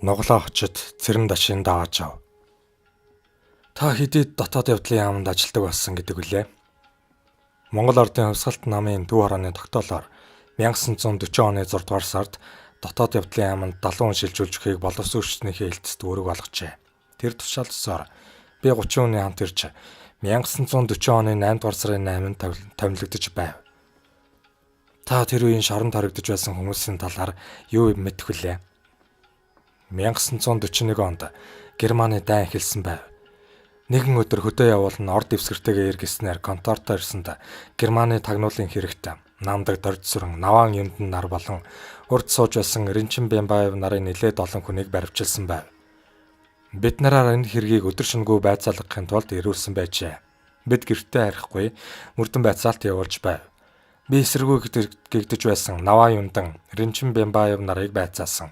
Нуглаа очид цэрэн дашин давааж ав. Та хэдийд дотоод явдлын яамд ажилладаг болсон гэдэг үлээ. Монгол Ардын Хувьсгалт намын төв хорооны тогтоолоор 1940 оны 6 дугаар сард дотоод явдлын яамд 70 хүн шилжүүлж өгөхийг боловсон хүчнийхээ хэлтэст үүрэг болгожээ. Тэр тушаал ёсоор би 30 хүний хамт ирж 1940 оны 8 дугаар сарын 8-нд томилогдож байв. Та тэр үеийн шоронд хоригдож байсан хүмүүсийн талаар юу мэдэх вүлээ? 1941 онд Германы дайн эхэлсэн байв. Нэгэн өдөр хөдөө явуулан орд дэвсгэртэйгээ эргэснээр контортой ирсэнд Германы тагнуулын хэрэгт намдаг дорж сүрэн наваан юндэн нар болон урд сууж байсан Ринчин Бямбаев нарын нэлээд олон хүнийг баривчилсан байв. Бид нараар энэ хэргийг өдөр шөнөгүй байцаалгахын тулд ирүүлсэн байжээ. Бид гэртээ харахгүй мөрдөн байцаалт явуулж байв. Би эсэргүү гэгдэж байсан Наваа юндан Ринчин Бямбаев нарыг байцаасан.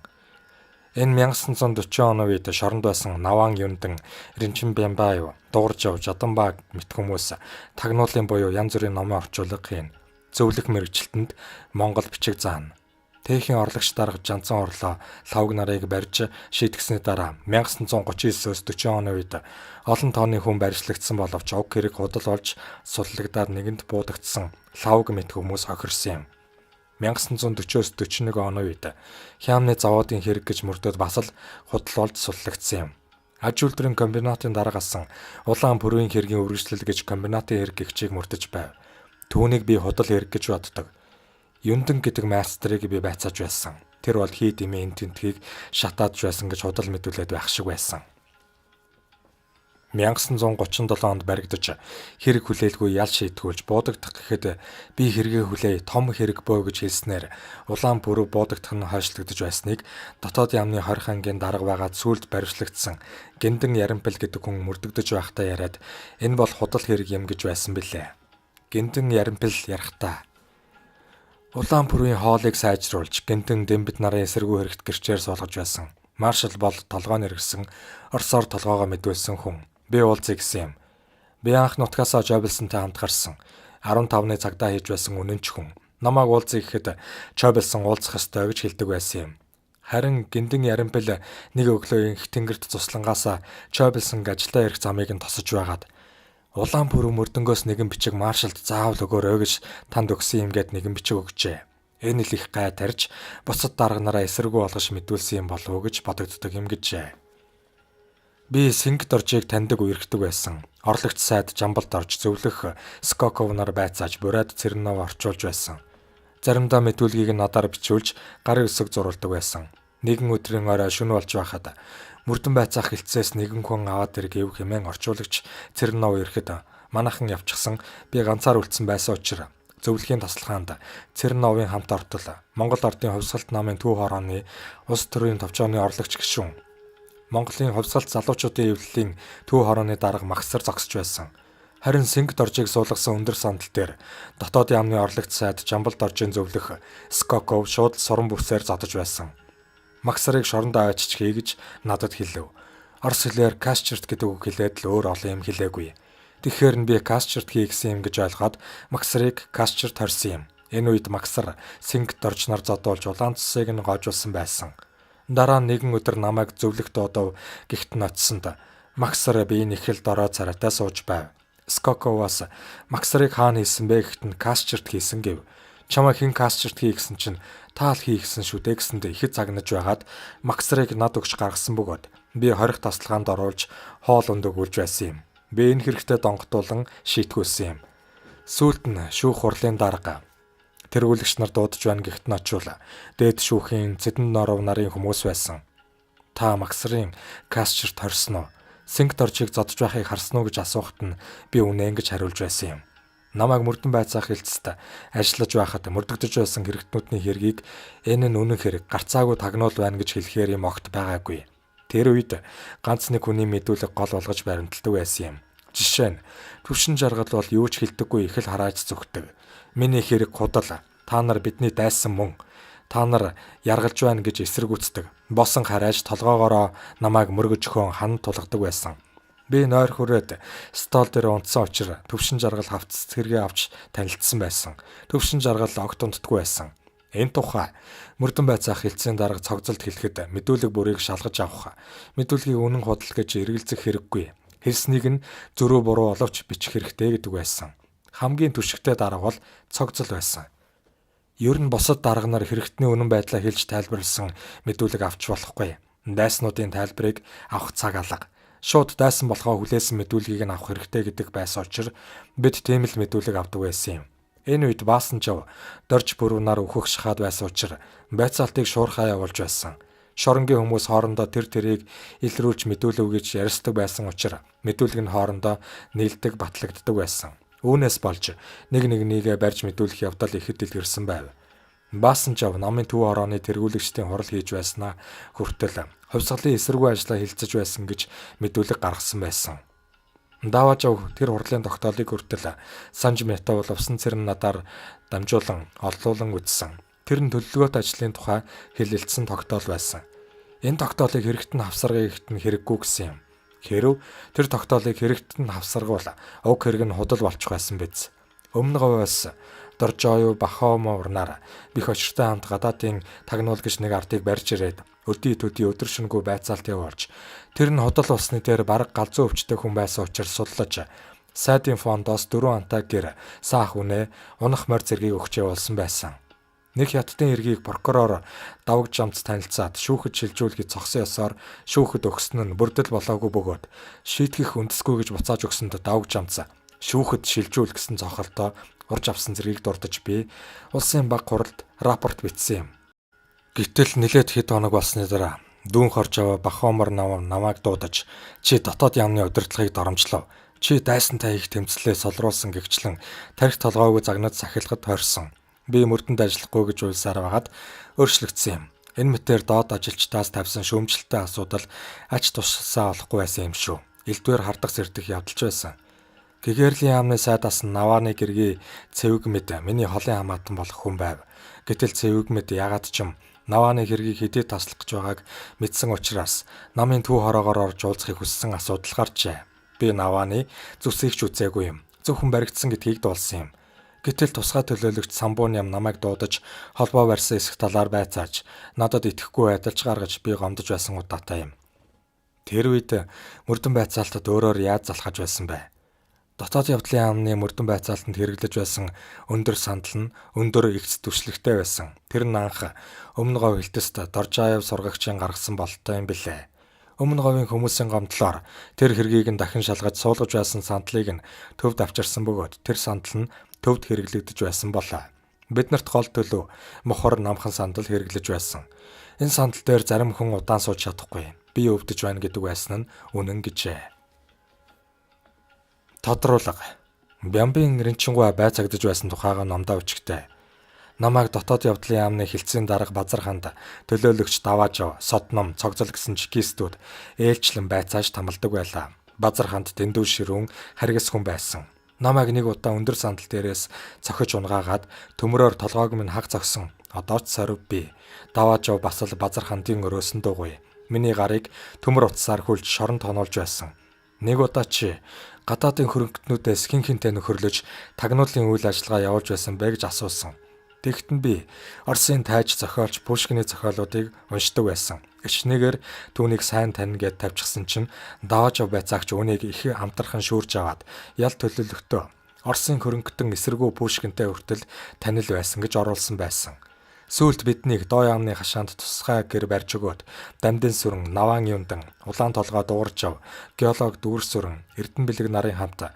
Энэ 1940 оны үед шоронд байсан Наваан юндан Ринчин Бямбаев, Дугаржав, Жаданбаа мэт хүмүүс тагнуулын буюу янз бүрийн номын орчуулга хийн. Зөвлөх мэргэжилтэнд Монгол бичиг заана. Тэхийн орлогч дарга Жанцан орлоо лавг нарыг барьж шийтгсэний дараа 1939-өөс 40 оны үед олон тооны хүн барьцлагдсан боловч уг хэрэг худал болж суллагдаад нэгэнд буудагдсан лавг мэт хүмүүс хохирсон юм. 1940-оос 41 оны үед Хяамны заводын хэрэг гэж мөрдөөд бас л худал болж суллагдсан юм. Аж үйлдвэрийн комбинатын дараагаас улаан пүрвийн хэргийн үргэлжлэл гэж комбинатын хэрэг гэгчийг мөрдөж байв. Түүнийг би худал хэрэг гэж боддог. Юндан гэдэг мастерыг би байцааж байсан. Тэр бол хий дэмий энэ тентгийг шатаадж байсан гэж худал мэдүүлээд байх шиг байсан. 1937 онд баригдаж хэрэг хүлээлгүй ял шийтгүүлж буудагдах гэхэд би хэрэгээ хүлээе, том хэрэг бөө гэж хэлснээр улаан бүрүү буудагдах нь хойшлогдож байсныг дотоод яамны 20 ангийн дарга байгаад сүүлд баривчлагдсан Гиндэн Яримпал гэдэг хүн мөрдөгдөж байхдаа яриад энэ бол худал хэрэг юм гэж байсан билээ. Гиндэн Яримпал ярихдаа улаан бүрийн хоолыг сайжруулж Гиндэн Дэмбэд нарын эсэргүү хэрэгт гэрчээр суулгаж байсан. Маршал бол толгой нэргэсэн Оросоор толгоогоо мэдүүлсэн хүн. Би уулзъя гэсэн юм. Би анх нутгаасаа Жобелсонтой хамт гарсан. 15-ны цагдаа хийж байсан үнэнч хүн. Намайг уулзъя гэхэд Жобелсон уулзах ёстой гэж хэлдэг байсан юм. Харин Гиндэн Яримпал нэг өглөө инх тэнгэрт цуслангаасаа Жобелсон ажилдаа ирэх замыг нь тосож байгаад улаан пүрэв мөрдөнгөөс нэгэн бичиг маршалд заавал өгөөрэй гэж танд өгсөн юм гээд нэгэн бичиг өгчээ. Энэ л их гай тарж бусад дарга нараа эсэргүү болгож мэдүүлсэн юм болов уу гэж бодогддог юм гэжээ. Би Сингт оржийг таньдаг үерхдэг байсан. Орлогч сайд Жамбалд орж зөвлөх Скоков нар байцааж бурайд Цэрнов орчуулж байсан. Заримдаа мэдүүлгийг надаар бичүүлж гарын үсэг зурулдаг байсан. Нэгэн өдрийн орой шөнө болж байхад мөрдөн байцаах хэлцээс нэгэн хүн аваад ир гэв хэмээн орчуулагч Цэрнов ирэхэд манайхан явчихсан, би ганцаар үлдсэн байсан учраас зөвлөхийн тасалгаанд Цэрновын хамт ортол Монгол Ардын Хувьсгалт намын төв хорооны улс төрийн товчооны орлогч гишүүн Монголын хувьсгалт залуучуудын эвлэлийн төв хорооны дарга Магсар зогсож байсан. Харин Сингт оржийг суулгасан өндөр сандал дээр дотоод яамны орлогч сайд Жамбал доржийн зөвлөх Скоков шууд суран бүсээр зодож байсан. Магсарыг шоронд аваачиж хий гэж надад хэлэв. Орос хэлээр касчерт гэдэг үг хэлээд л өөр олон юм хэлээгүй. Тэгэхээр нь би касчерт хий гэсэн юм гэж ойлгоод Магсарыг касчерт хорьсон юм. Энэ үед Магсар Сингт дорж нар зодуулж улаан цусыг нь гоожуулсан байсан. Дараа нь нэгэн өдөр намайг зөвлөх дуудав гихт нь очсонд Максар би их л дорой царайтай сууж байв. Скоковаас Максарыг хаана хийсэн бэ гэхэд нь касчерт хийсэн гэв. Чамайг хэн касчерт хий гэсэн чинь таал хий гэсэн шүү дээ гэсэндээ ихэд загнаж байгаад Максарыг над өгч гаргасан бөгөөд би хорих тасалгаанд оруулж хоол унд өгүүлж байсан юм. Би энэ хэрэгтэй донготуулан шийтгүүлсэн юм. Сүүлд нь шүүх хурлын дарга тэргүүлэгч нар дуудаж байна гэхэд нь очивол дээд шүүхийн Цэдэн норов нарын хүмүүс байсан. Та Максрын касчерт хорьсон уу? Сингт оржийг зодож байхыг харсан уу гэж асуухад нь би үнэн гэж хариулж байсан юм. Намайг мөрдөн байцаах хэлцэст ажиллаж байхад мөрдөгдөж байсан хэрэгтнүүдний хэргийг энэ нь үнэн хэрэг гарцаагүй тагнуул байна гэж хэлэхээр юм огт байгаагүй. Тэр үед ганц нэг хүний мэдүүлэг гол болгож баримталдаг байсан юм. Жишээ нь Төвшин жаргал бол юу ч хэлдэггүй их л харааж зүгтэг. Миний хэрэг худал. Та нар бидний дайсан мөн. Та нар яргалж байна гэж эсэргүүцдэг. Босон харааж толгоогоороо намайг мөргөж хөөн хан тулгадаг байсан. Би нойр хүрээд стол дээр унтсан учраас Төвшин жаргал хавцас хэрэгээ авч танилцсан байсан. Төвшин жаргал огт унтдаггүй байсан. Энэ тухай мөрдөн байцаах хэлтсийн дарга цогцолд хэлэхэд мэдүүлэг бүрийг шалгаж авах, мэдүүлгийг үнэн худал гэж эргэлзэх хэрэггүй. Хэлснийг нь зөрүү буруу боловч бичих хэрэгтэй гэдэг байсан. Хамгийн түшигтэй дарга бол цогцол байсан. Ер нь бусад дарга нар хэрэгтний үнэн байдлаа хэлж тайлбарласан мэдүүлэг авч болохгүй. Дайснуудын тайлбарыг авах цаг алга. Шууд дайсан болохоо хүлээсэн мэдүүлгийг нь авах хэрэгтэй гэдэг байсан учир бид тийм л мэдүүлэг авдаг байсан юм. Энэ үед Баасанжав дорж бүрүүнаар өөхөх шахаад байсан учир байцаалтыг шуурхаа явуулж байсан. Шоронгийн хүмүүс хоорондоо тэр тэрийг илрүүлж мэдүүлэв гэж ярьсдаг байсан учир мэдүүлэг нь хоорондоо нийлдэг батлагддаг байсан. Үүнээс болж нэг нэгнийгээ барьж мэдүүлэх явдал ихэд дэлгэрсэн байв. Баасанжав намын төв хорооны тэргүүлэгчдийн хурал хийж байснаа хүртэл хувьсгалын эсэргүү ажлаа хилцэж байсан гэж мэдүүлэг гаргасан байсан. Даваажав тэр хурлын тогтоолыг хүртэл Санж Метавол усан цэрэн надаар дамжуулан оллуулан үзсэн. Тэр нь төлөвлөгөөт ажлын тухай хэлэлцсэн тогтоол байсан. Энэ тогтоолыг хэрэгт нь хавсаргыг нь хэрэггүй гэсэн юм. Хэрв тэр тогтоолыг хэрэгт нь хавсаргуул уг хэрэг нь худал болчих байсан биз. Өмнө говьос Доржоё Бахомо урнаар бих очиртай хамт гадаадын тагнуул гэж нэг ардыг барьж ирээд өдий төдий өдөр шөнөгүй байцаалт явуулж тэр нь худал болсны дээр бараг галзуу өвчтэй хүн байсан учраас судлаж сайдын фондоос 4 антаа гэр саах үнэ унах морь зэргийг өгч явуулсан байсан. Нэг хятадын эргийг прокурор давг жамц танилцаад шүүхэд шилжүүлэхэд цогсон ёсоор шүүхэд өгсөн нь бүрдэл болоогүй бөгөөд шийтгэх үндэсгүй гэж буцааж өгсөнд давг жамц шүүхэд шилжүүл гэсэн цохолтоо урж авсан зэргийг дурдж би улсын баг хуралд рапорт бичсэн юм. Гэтэл нилээд хэд хоног болсны дараа дүүн хорж аваа Бахомор намайг дуудаж чи дотоод яамны удирдлагыг доромжлов. Чи дайсантай их тэмцлээ солруулсан гэгчлэн тарих толгойг загнаад сахилахад тойрсон. Би мөрдөнд ажиллахгүй гэж уйлсаар байгаад өөрчлөгдсөн юм. Энэ мэтээр доод ажилчдаас тавьсан шүүмжлэлтэй асуудал ач тусалсаа олохгүй байсан юм шүү. Элдвээр хардах сэрдэх явдалж байсан. Гэгэрлийн яамны сайдаас Навааны гэргий Цэвэг мэд миний холын хамаатан болох хүн байв. Гэтэл Цэвэг мэд ягаад ч юм Навааны хэргийг хэдий таслах гэж байгааг мэдсэн учраас намын төв хороогоор орж уулзахыг хүссэн асуудал гарчээ. Би Навааны зүсийг ч үзээгүй юм. Зөвхөн баригдсан гэдгийг дуулсан юм. Гэтэл тусгай төлөөлөгч Самбуун ям намайг дуудаж холбоо барьсан эсэх талаар байцааж надад итгэхгүй байдалж гаргаж би гомдож байсан удаатай юм. Тэр үед мөрдөн байцаалтад өөрөөр яаж залхаж байсан бэ? Дотоод явдлын яамны мөрдөн байцаалтанд хэрэглэж байсан өндөр сандал нь өндөр эгц түвшлэгтэй байсан. Тэр нь анх өмнө говь хэлтэст Доржаев сургагчийн гаргасан бололтой юм билээ. Өмнө говийн хүмүүсийн гомдлоор тэр хэргийг нь дахин шалгаж суулгаж байсан сандлыг нь төвд авчирсан бөгөөд тэр сандал нь төвд хэрэглэгдэж байсан болоо. Биднэрт гол төлөв мохор намхан сандал хэрэглэж байсан. Энэ сандал дээр зарим хүн удаан сууж чадахгүй. Би өвдөж байна гэдэг байсан нь үнэн гэжээ. Тодруулга. Бямбын Ринчингуа байцаагдаж байсан тухайга номдоо өчгтэй. Намайг дотоод явдлын яамны хэлтсийн дарга Базарханд төлөөлөгч Даваажав, Содном, Цогцол гэсэн чекистүүд ээлжлэн байцааж тамалдаг байлаа. Базарханд дэндүү ширүүн харгас хүн байсан. Намайг нэг удаа өндөр сандал дээрээс цохиж унгаагаад төмрөөр толгойг минь хаг зогсон. Одоо ч сорив би. Даваажав бас л Базархандын өрөөсөн дуугүй. Миний гарыг төмөр утсаар хүлж шоронд тоноолж байсан. Нэг удаа чи гадаадын хөрөнгөтнүүдээс хин хинтэй нөхөрлөж тагнуулын үйл ажиллагаа явуулж байсан бэ гэж асуусан. Тэгт нь би Оросын тайж зохиолч Пушкины зохиолуудыг уншдаг байсан. Ичнэгээр түүнийг сайн таньна гэд тавьчихсан чинь Даваажав байцаагч үүнийг их амтрахын шүүрж аваад ял төлөөлөхдөө Оросын хөрөнгөтөн эсэргүү Пушкинтэй хүртэл танил байсан гэж оруулсан байсан. Сүүлд биднийг доо яамны хашаанд тусгай гэр барьж өгөөд Дамдын сүрэн, Наваан юндан, Улаан толгой дууржав, геолог дүүр сүрэн, Эрдэнэ бэлэг нарын хамт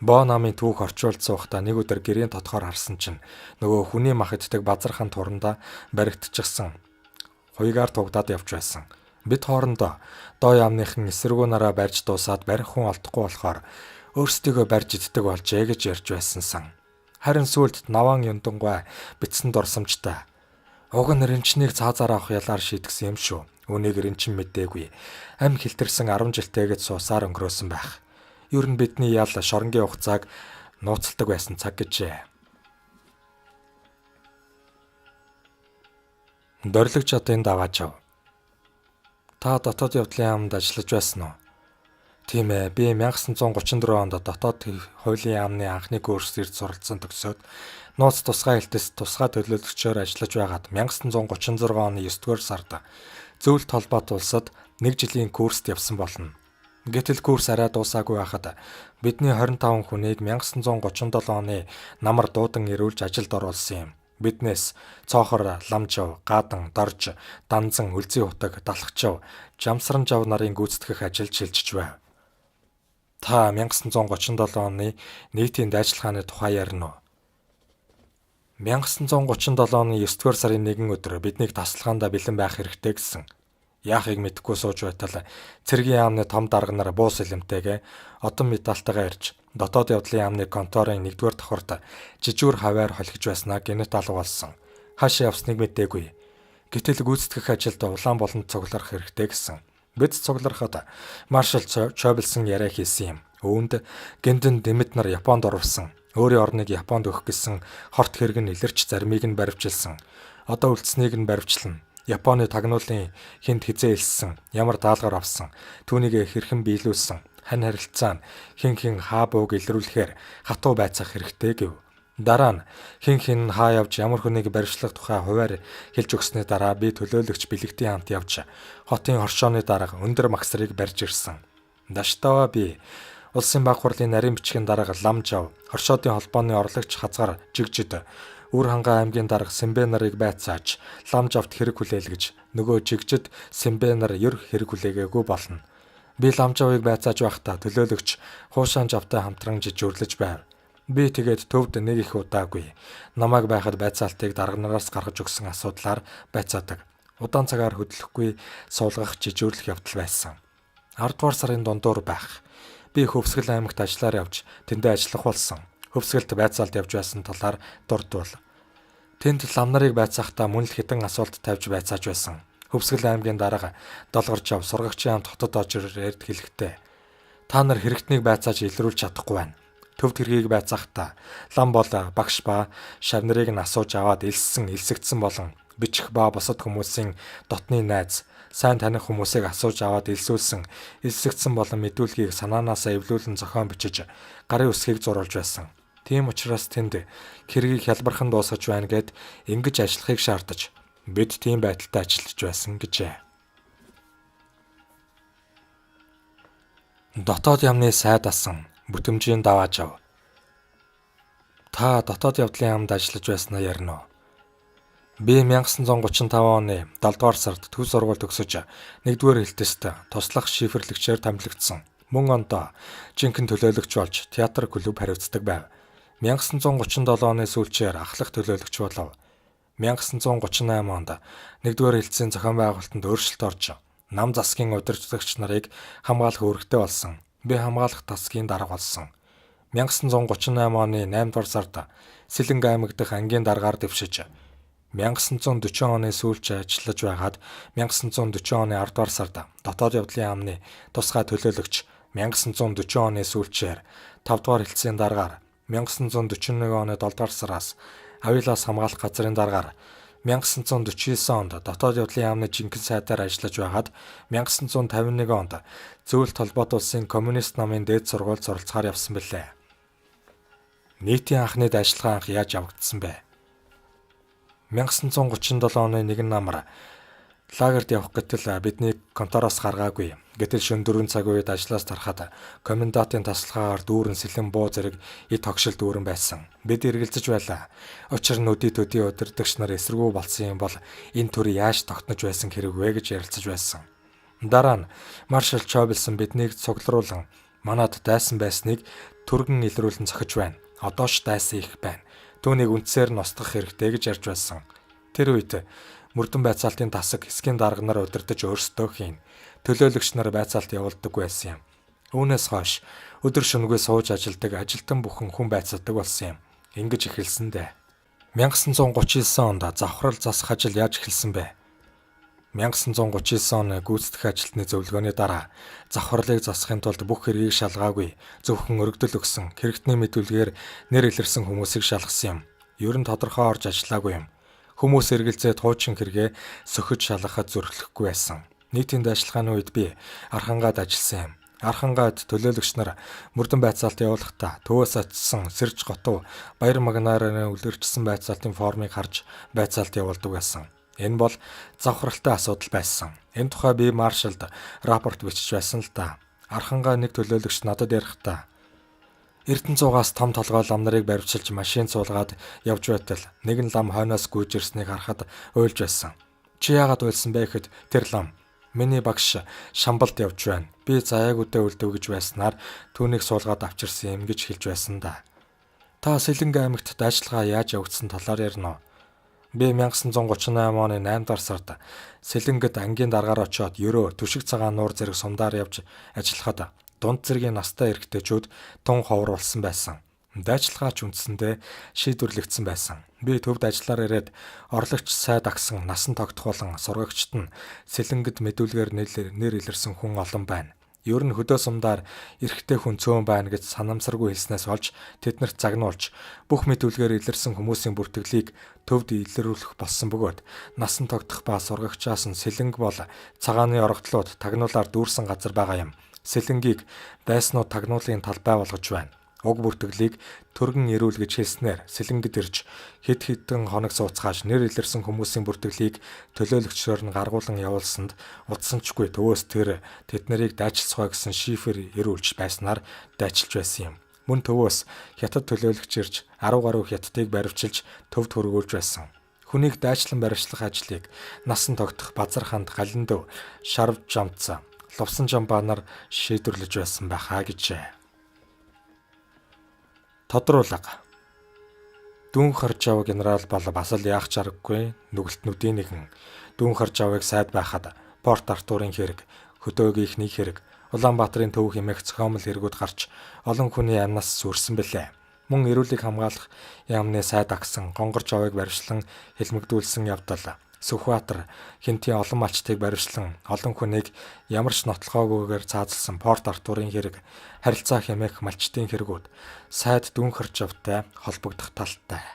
Боо намын түүх орчуулд суухдаа нэг өдөр гэрийн дотхоор харсан чинь нөгөө хүний мах иддэг базархан турандаа баригдчихсан. Хуйгаар тугдаад явж байсан. Бид хоорондоо доо яамныхан эсэргүү нараа барьж дуусаад барих хүн олдохгүй болохоор өөрсдийгөө барьж иддэг болжээ гэж ярьж байсан сан. Харин сүүлд Наваан юндангуй битсэн дурсамжтай уг нь ринчнийг цаазаар авах ялаар шийтгсэн юм шүү. Үүнийг ринчин мэдээгүй. Ам хилтэрсэн 10 жилтэйгэд суусаар өнгөрөөсөн байх. Ер нь бидний ял шоронгийн хугацааг нууцлдаг байсан цаг гэжээ. Дорилог жадын даваажав. Та дотоод явдлын яамд ажиллаж байсан уу? Тийм ээ, би 1934 онд дотоод хуулийн яамны анхны курст ирж суралцсан төгсөөд нууц тусгай хэлтэс тусгай төлөөлөгчөөр ажиллаж байгаад 1936 оны 9-р сард Зөвлөлт холбоот улсад нэг жилийн курст явсан болно. Гэтэл курс арай дуусаагүй байхад бидний 25 хүнийг 1937 оны намар дуудан ирүүлж ажилд оруулсан юм. Биднээс Цоохор, Ламжав, Гадан, Дорж, Данзан, Үлзий хутаг, Далхчав, Жамсран жав нарын гүйцэтгэх ажилд шилжиж байв. Та 1937 оны нийтийн дайчилгааны тухай ярина уу? 1937 оны 9-р сарын 1 өдөр биднийг тасалгаандаа бэлэн байх хэрэгтэй гэсэн. Яахыг мэдэхгүй сууж байтал цэргийн яамны том дарга нар буу сэлэмтэйгээ одон медальтайгаа ирж дотоод явдлын яамны конторын 1-р давхарт жижүүр хаваар холхиж байснаа гэнэт алга болсон. Хаашаа явсныг мдээгүй. Гэтэл гүйцэтгэх ажилд улаан болонд цугларах хэрэгтэй гэсэн. Бид цугларахад маршал Чобелсон яриа хийсэн юм. Үүнд гиндэн дэмэд нар Японд оруулсан. Өөрийн орныг Японд өгөх гэсэн хорт хэрэг нь илэрч заримыг нь баривчилсан. Одоо үлдсэнийг нь баривчлана. Японы тагнуулын хүнд хизээ элссэн, ямар даалгавар авсан, түүнийг хэрхэн биелүүлсэн, хань харилцаа нь хэн хэн хаа бууг илрүүлэхээр хатуу байцаах хэрэгтэй гэв. Дараа нь хэн хэн хаа явж ямар хүнийг баривчлах тухай хувиар хэлж өгсөний дараа би төлөөлөгч бэлэгтийн хамт явж хотын хоршооны дарга өндөр магсрыг барьж ирсэн. Даштава би улсын баг хурлын нарийн бичгийн дарга Ламжав, хоршоодын холбооны орлогч хазгаар жигжид Үр хангай аймгийн дарга Сэмбэ нарыг байцааж Ламжавт хэрэг хүлээлгэж нөгөө жигжид Сэмбэ нар ер хэрэг хүлээгээгүй болно. Би Ламжавыг байцааж байхдаа төлөөлөгч Хуушаан жавтай хамтран жижүүрлэж байв. Би тэгээд төвд нэг их удаагүй. Намайг байхад байцаалтыг дарга нараас гаргаж өгсөн асуудлаар байцаадаг. Удаан цагаар хөдлөхгүй суулгах жижүүрлэх явдал байсан. 10 дугаар сарын дундуур байх. Би Хөвсгөл аймагт ажиллаар явж тэндээ ажиллах болсон. Хөвсгөлт байцаалд явж байсан талаар дурдвал. Тэнд лам нарыг байцаахтаа мөн л хэдэн асуулт тавьж байцааж байсан. Хөвсгөл аймгийн дарга Долгоржав сургагчийн хамт хотод очиж ирээд хэлэхдээ та нар хэрэгтнийг байцааж илрүүлж чадахгүй байна. Төвд хэргийг байцаахтаа лам бол багш ба шав нарыг нь асууж аваад элссэн, элсэгдсэн болон бичих ба бусад хүмүүсийн дотны найз, сайн таних хүмүүсийг асууж аваад элсүүлсэн, элсэгдсэн болон мэдүүлгийг санаанаасаа эвлүүлэн зохион бичиж гарын үсгийг зурулж байсан. Тийм учраас тэнд хэргийг хялбархан дуусгаж байна гэд ингэж ажиллахыг шаардаж бид тийм байдалтай ажиллаж байсан гэжээ. Дотоод яамны сайд асан бүтэмжийн даваажав. Та дотоод явдлын яамд ажиллаж байснаа ярина уу? Би 1935 оны 7 дугаар сард төв сургууль төгсөж 1-р хэлтэст туслах шифрлэгчээр томилогдсон. Мөн ондоо жинхэнэ төлөөлөгч болж театр клуб хариуцдаг байв. 1937 оны сүүлчээр ахлах төлөөлөгч болов. 1938 онд 1-р хэлтсийн зохион байгуулалтанд өөрчлөлт орж нам засгийн удирдагч нарыг хамгаалах үүрэгтэй болсон. Би хамгаалах засгийн дарга болсон. 1938 оны 8 дугаар сард Сэлэнг аймаг дахь ангийн даргаар дэвшиж 1940 оны сүүлч ажиллаж байгаад 1940 оны 10 дугаар сард дотоод явдлын яамны тусгай төлөөлөгч 1940 оны сүүлчээр 5 дугаар хэлтсийн даргаар 1941 оны 7 дугаар сараас Авилаас хамгаалах газрын даргаар 1949 онд дотоод явдлын яамны жинхэнэ сайдаар ажиллаж байгаад 1951 онд Зөвлөлт холбоот улсын коммунист намын дээд сургуульд суралцахаар явсан билээ. Нийтийн анхны дайчилгаа анх яаж явагдсан бэ? 1937 оны нэгэн намар лагерт явах гэтэл бидний контороос гаргаагүй. Гэтэл шөнө 4 цаг үед ажлаас тарахад комендантын тасалгаагаар дүүрэн сэлэн буу зэрэг эд хогшил дүүрэн байсан. Бид эргэлзэж байлаа. Учир нь өдий төдий удирдагч нар эсэргүү болсон юм бол энэ төр яаж тогтнож байсан хэрэг вэ гэж ярилцаж байсан. Дараа нь маршал Чобелсон биднийг цугларуулан манад дайсан байсныг түргэн илрүүлэн зохиж байна. Одоо ч дайсан их байна. Түүнийг үндсээр нь устгах хэрэгтэй гэж ярьж байсан. Тэр үед мөрдөн байцаалтын тасаг хэсгийн дарга нар удирдах өөрсдөө хийн. Төлөөлөгч нар байцаалт явуулдаггүй байсан юм. Үүнээс хойш өдөр шөнөгүй сууж ажилдаг ажилтан бүхэн хүн байцаадаг болсон юм. Ингэж эхэлсэн дээ. 1939 онд завхрал засах ажил яаж эхэлсэн бэ? 1939 оны гүйцэтгэх ажилтны зөвлөгөөний дараа завхралыг засахын тулд бүх хэргийг шалгаагүй зөвхөн өргөдөл өгсөн хэрэгтний мэдүүлгээр нэр илэрсэн хүмүүсийг шалгасан юм. Ер нь тодорхой орж ажиллаагүй юм. Хүмүүс эргэлзээд хуучин хэрэгээ сөхөж шалгахад зүрхлэхгүй байсан. Нийтийн дайчилгааны үед би Архангад ажилласан юм. Архангайд төлөөлөгч нар мөрдөн байцаалт явуулахдаа төвөөс очсон Сэрж Готов Баяр Магнарын үлгэрчсэн байцаалтын формыг харж байцаалт явуулдаг байсан. Энэ бол завхралтай асуудал байсан. Энэ тухай би маршалд рапорт бичиж байсан л да. Архангай нэг төлөөлөгч надад ярихдаа Эрдэнэ зуугаас том толгой лам нарыг баривчилж машин суулгаад явж байтал нэгэн лам хойноос гүйж ирснийг харахад уйлж байсан. Чи яагаад уйлсан бэ гэхэд тэр лам миний багш Шамбалд явж байна. Би заяагүйдээ үлдэв гэж байснаар түүнийг суулгаад авчирсан юм гэж хэлж байсан да. Та Сэлэнгэ аймагт дайчилгаа яаж явагдсан талаар ярина уу? Би 1938 оны 8 дугаар сард Сэлэнгэд ангийн даргаар очиод ерөө Түшиг цагаан нуур зэрэг сумдаар явж ажиллахад дунд зэргийн настай эрэгтэйчүүд тун ховруулсан байсан. Дайчилгаач үндсэндээ шийдвэрлэгдсэн байсан. Би төвд ажиллаар ирээд орлогч сайд агсан насан тогтох болон сургагчид нь Сэлэнгэд мэдүүлгээр нэр илэрсэн хүн олон байна. Ер нь хөдөө сумдаар эрэгтэй хүн цөөн байна гэж санамсаргүй хэлснээс болж тэднэрт загнуулж бүх мэдүүлгээр илэрсэн хүмүүсийн бүртгэлийг төвд илрүүлэх болсон бөгөөд насан тогтох ба сургагчаас нь Сэлэнг бол цагааны орогдлууд тагнуулаар дүүрсэн газар байгаа юм. Сэлэнгийг дайснууд тагнуулын талбай болгож байна. Уг бүртгэлийг түргэн эрүүл гэж хэлснээр Сэлэнгэд ирж хэд хэдэн хоног сууцгааж нэр илэрсэн хүмүүсийн бүртгэлийг төлөөлөгчөөр нь гаргуулан явуулсанд удсанчгүй төвөөс тэр тэд нарыг дайчилсгой гэсэн шифр эрүүлж байснаар дайчилж байсан юм. Мөн төвөөс хятад төлөөлөгч ирж 10 гаруй хятадыг баривчилж төвд хөргүүлж байсан. Хүнийг дайчлан баривчлах ажлыг насан тогтох Базарханд Галиндов Шарв Жамц Лувсан Жамбаа нар шийдвэрлэж байсан байхаа гэжээ. Тодруулга. Дүүн Харжав генерал бол бас л яах чаргагүй нүгэлтнүүдийн нэгэн. Дүүн Харжавыг сайд байхад Порт Артурын хэрэг, Хөдөөгийнхний хэрэг, Улаанбаатарын төв хэмээх зохиомл хэрэгүүд гарч олон хүний амнаас сүрсэн бэлээ. Мөн эрүүлийг хамгаалах яамны сайд агсан Гонгор Жавыг баривчлан хэлмэгдүүлсэн явдал Сүхбаатар хинтийн олон малчдыг баривчлан олон хүнийг ямар ч нотлохоогүйгээр цаазалсан Порт Артурын хэрэг, харилцаа хэмээх малчдын хэрэгүүд сайд Дүүнхаржавтай холбогдох талтай.